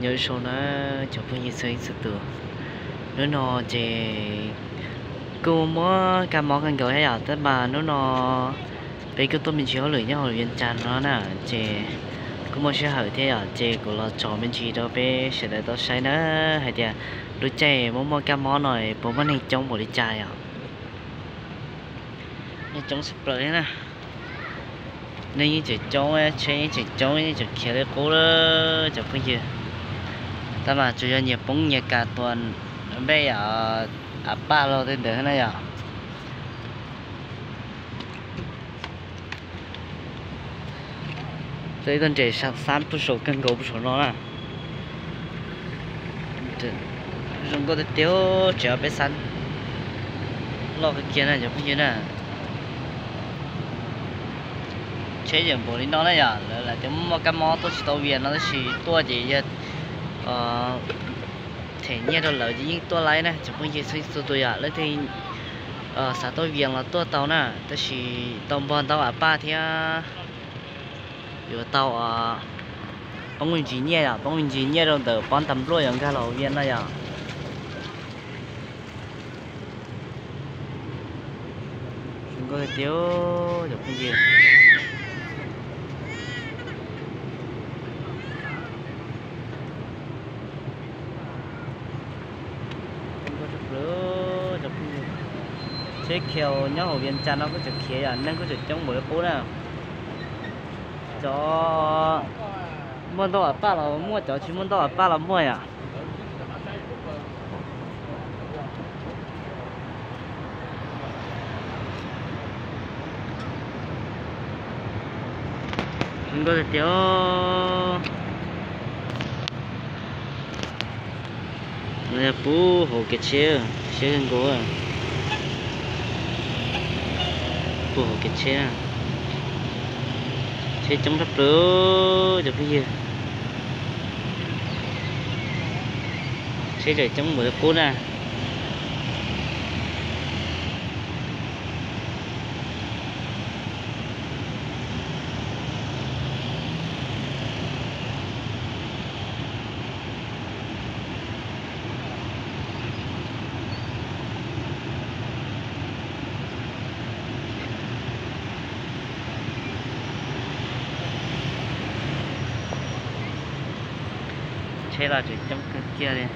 Nyob zoo na cov phooj ywg txhua leej txhua tus, hnub no ces kuj muaj kab mob kawg nkaus thiab yom, tab mas hnub no peb kuj tuaj me ntsis hauj lwm nyob hauv Vias Cas no na, ces kuj muaj sij hawm thiab yom, ces kuv los tso me ntsis rau peb sawv daws tau saib na, hais tias lub caij muaj muaj kab mob no puas muaj neeg coob npaum li cas yom. Neeg coob tshaj plaws thiab na. Neeg yeej tseem coob, tsheb yeej tseem coob, yeej tseem khiav li qub lawm cov phooj ywg. Tab mas tsuas yog nyias poob nyias kas tua npej av paj los tej ntawd na yom. Txawm ib tug nres xab puag saum kawg nkaus puag saum no na. Zoo nkauj tiag tiag, tseem ob peb xab loj kawg kiag na cov phooj ywg na. Tsheb yawm npaum li no na yom, lawv lam tias muaj kab mob tuaj tsis tau Vias no tab sis tuaj ces yog them nyiaj rau lawv ces yeej tuaj laib na cov phooj ywg txhua tus yom. Leej twg xav tuaj Vias los tuaj tau na, tab sis tau npog ntau av paj thiab yuav tau poob me ntsis nyiaj yom, poob me ntsis nyiaj rau ntawm pob ntas npluaj yuav nkag los hauv Vias no yom. Zoo nkauj tiag tiag cov phooj ywg. Tsheb khiav nyob hauv Vias Cas no kuj tseem khiav yom, neeg kuj tseem coob npaum li qub na. Cov muaj ntau av paj los muaj, cov tsis muaj ntau av paj los muaj yom. Zoo nkauj tiag tiag. No yog puag hauv kev tsheb, siab kawg nkaus. Puag hauv kev tsheb, tsheb coob tshaj plaws cov phooj ywg. Tsheb tseem coob npaum li qub na. Tsheb los tseem coob kawg kiag li.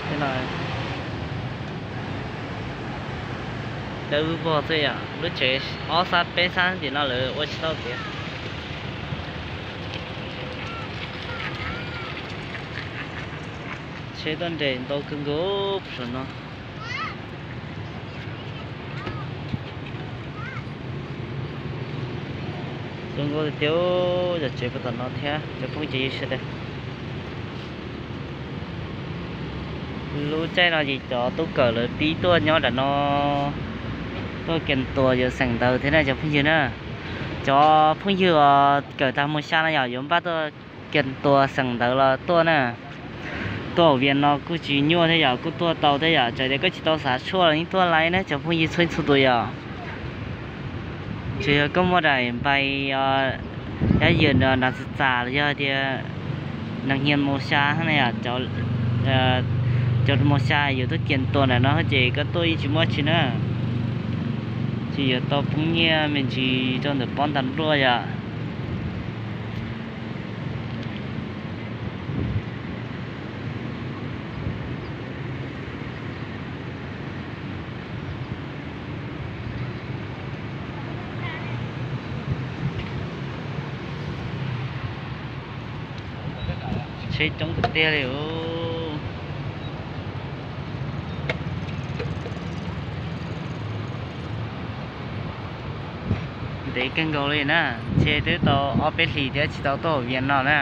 Tej no dawb vog xwb yom, lub tsev ob xab peb xab tim no lawv ua tsis tau kev. Tsheb tuaj nres ntau kawg nkaus puag saum no. Zoo nkauj tiag tiag, yog tsev puag tom no thiab cov phooj ywg sawv daws. Lub caij no ces cov tub kawm lawv pib tuaj nyob nram no, tuaj kiag tuas yuav xeem ntawv thiab na cov phooj ywg na. Cov phooj ywg uas kawm tag mus xya no yog yuav npaj tuaj kiag tuas xeem ntawv los tuaj na. Tuaj hauv Vias no kuj tsis nyuaj thiab yom, kuj tuaj tau thiab yom, txawm tias koj tsis tau xav tshuaj los yeej tuaj laib na cov phooj ywg txhua txhua tus yom. Tsuas yog koj muaj daim npais yab yws nas txas txas los yog tias nas hnia mus xya na yom, cov mus xya yuav tuaj kiag tuas ntawm no ces koj tuaj yeej tsis muaj tsi na. Ces yuav tau poob nyiaj me ntsis rau ntawm pob ntas npluaj yom. Tsheb coob tiag tiag li. Ntev kawg nkaus li na, ntshe twb tau ob peb hlis thiab tsis tau tuaj hauv Vias no na.